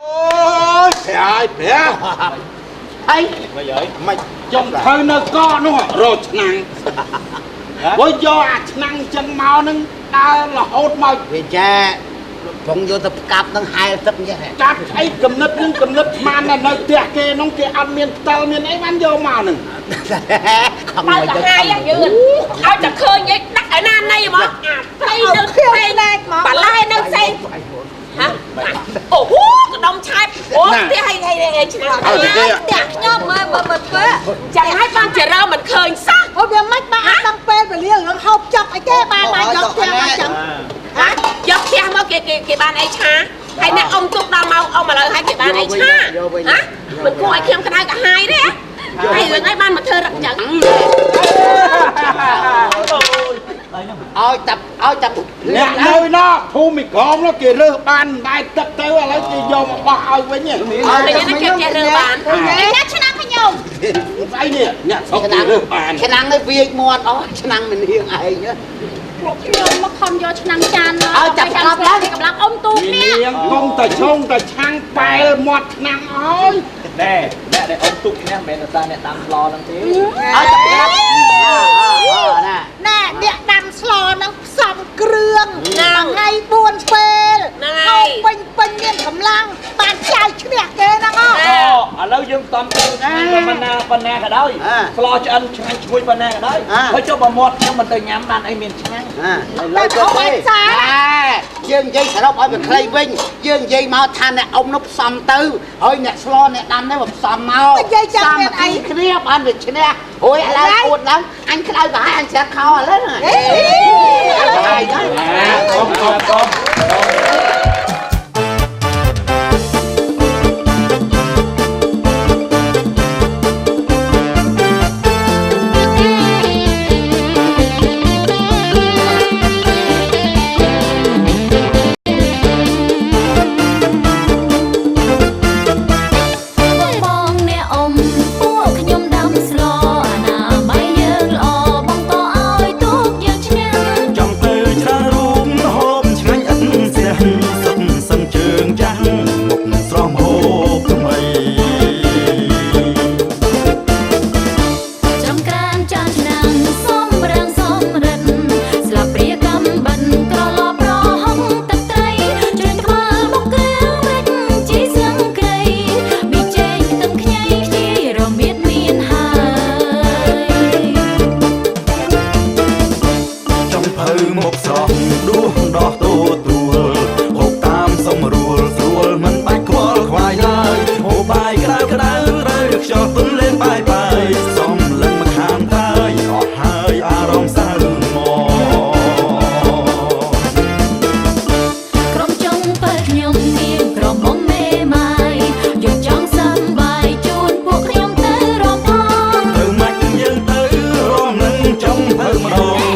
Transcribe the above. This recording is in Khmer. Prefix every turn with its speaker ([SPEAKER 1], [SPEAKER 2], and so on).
[SPEAKER 1] អូយព្រះហើយព្រះ
[SPEAKER 2] ហើយ
[SPEAKER 3] មិនហើយ
[SPEAKER 1] មិនចុងភៅនៅកកនោះរកឆ្នាំងព្រោះយកអាឆ្នាំងចឹងមកនឹងដើររហូតមក
[SPEAKER 2] វាចែប្រងយកទៅផ្កាប់នឹងហែលទឹកចេះ
[SPEAKER 1] កាប់អីកំណត់នឹងកំណត់ស្មាននៅផ្ទះគេនោះគេអត់មានផ្តិលមានអីបានយកមកនឹង
[SPEAKER 2] ខំ
[SPEAKER 4] បើ
[SPEAKER 2] មក
[SPEAKER 4] ទៅហាយយឺនឲ្យតែឃើញឯងដាក់ឲ្យណាណៃហ្មងអាព្រៃនៅផ្សេងបន្លែនៅផ្សេងហ៎អូហូកដុំឆែបអូផ្ទះឲ្យឲ្យឆ្នាំ
[SPEAKER 5] ផ្ទះខ្ញុំមើលមើលមើលធ្វើ
[SPEAKER 4] ចាំឲ្យបានជារើមិនឃើញសោះ
[SPEAKER 6] អូវាមិនបានអត់ដឹងពេលវេលារឿងហូបចុកអីទេបានបានយកផ្ទះមកចឹង
[SPEAKER 4] ហ៎យកផ្ទះមកគេគេគេបានអីឆាហើយអ្នកអ៊ំទុកដល់មកអ៊ំឥឡូវឲ្យគេបានអីឆាហ៎មិនគួរឲ្យខ្ញុំក្តៅក្រហាយទេហើយរឿងអីបានមកធ្វើរឹកចឹង
[SPEAKER 2] ឲ្យតាឲ្យតា
[SPEAKER 1] អ្នកនៅណោះភូមិក្រមនោះគេរើសបានដែរទឹកទៅឥឡូវគេយកមកបោះឲ្យវិញ
[SPEAKER 4] តែនេះគេចេះរើសបាន
[SPEAKER 5] ណាឆ្នាំខ្ញុំ
[SPEAKER 1] ស្អីនេះអ្នកស្រុកគេរើសបាន
[SPEAKER 2] ឆ្នាំងនេះវាចមាត់អស់ឆ្នាំងមិនហៀងឯង
[SPEAKER 5] ពួកខ្ញុំមកខំយកឆ្នាំងចានមក
[SPEAKER 2] ឲ្យចាប់ផ្កាប់ឡើង
[SPEAKER 5] កម្លាំងអ៊ំទូកនេះ
[SPEAKER 1] នាងកុំតែឆុងតែឆាំងប៉ែលមាត់ឆ្នាំងអើយ
[SPEAKER 3] ណែអ្នកដែលអុំទុកឈ្នះមិនមែនតែអ្នកដាំស្លហ្នឹងទេ
[SPEAKER 2] ឲ្យចាប់ផ្កាប់ណា
[SPEAKER 6] ណែអ្នកដាំស្លហ្នឹងផ្សំគ្រឿងថ្ងៃ4ពេលហូបពេញពេញមានកម្លាំងបានចៅឈ្នះគេហ្នឹងហ៎
[SPEAKER 3] អូឥឡូវយើងតំទៅប៉ុណ្ណាប៉ុណ្ណាក៏ដោយស្លឆ្អិនឆ្ងាញ់ឈ្ងុយប៉ុណ្ណាក៏ដោយហើយចុះបើមាត់ខ្ញុំមិនទៅញ៉ាំបានអីមានឆ្ងាញ់
[SPEAKER 2] ឥឡូវទៅទេយើងនិយាយសរុបឲ្យវាខ្លីវិញយើងនិយាយមកថាអ្នកអ៊ំនោះផ្សំទៅហើយអ្នកស្លអ្នកដាំនេះមកផ្សំមកសាមគ្គីគ្នាបានវាឈ្នះអូយឥឡូវអួតឡើងអញក្តៅក្រហាយអញស្រាប់ខោឥឡូវហ្នឹងហើយ
[SPEAKER 3] កុំកុំកុំ
[SPEAKER 7] បងអ្នកអ៊ំពួកខ្ញុំដាំស្លអាណាម័យយើងល្អបងតឲ្យទូកយើងឈ្នះ
[SPEAKER 8] ចង់ទៅច្រើនរូបហូបឆ្ងាញ់ឥតសះសុខសឹងជើងចាស់មុខស្រស់ហូបថ្មី
[SPEAKER 7] ចំក្រានចានឆ្នាំងសំរាំងសំរិទ្ធស្លាបព្រាកំបិនក្រឡប្រហុកទឹកត្រីជ្រើក្បាលបុកគ្រឿងរិចជីស្លឹងគ្រៃប៊ីចេងខ្ទឹមខ្ញីខ្ជាយរមៀតមានហើយ
[SPEAKER 8] ចង់ភៅមកស្រស់ដួសដោះទូទួលហូបតាមសំរួលស្រួលមិនបាច់ខ្វល់ខ្វាយឡើយហូបបាយក្តៅក្តៅត្រូវខ្យល់ទន្លេបាយបាយសំលឹងមកខាងត្រើយអស់ហើយអារម្មណ៍សៅមក
[SPEAKER 7] ក្រុមចុងបើខ្ញុំនាងក្រមុំមេម៉ាយយកចង់សំបាយជូនពួកខ្ញុំទៅរំផង
[SPEAKER 8] ទៅម៉ាច់យើងទៅរំនឹងចង់ទៅម្ដង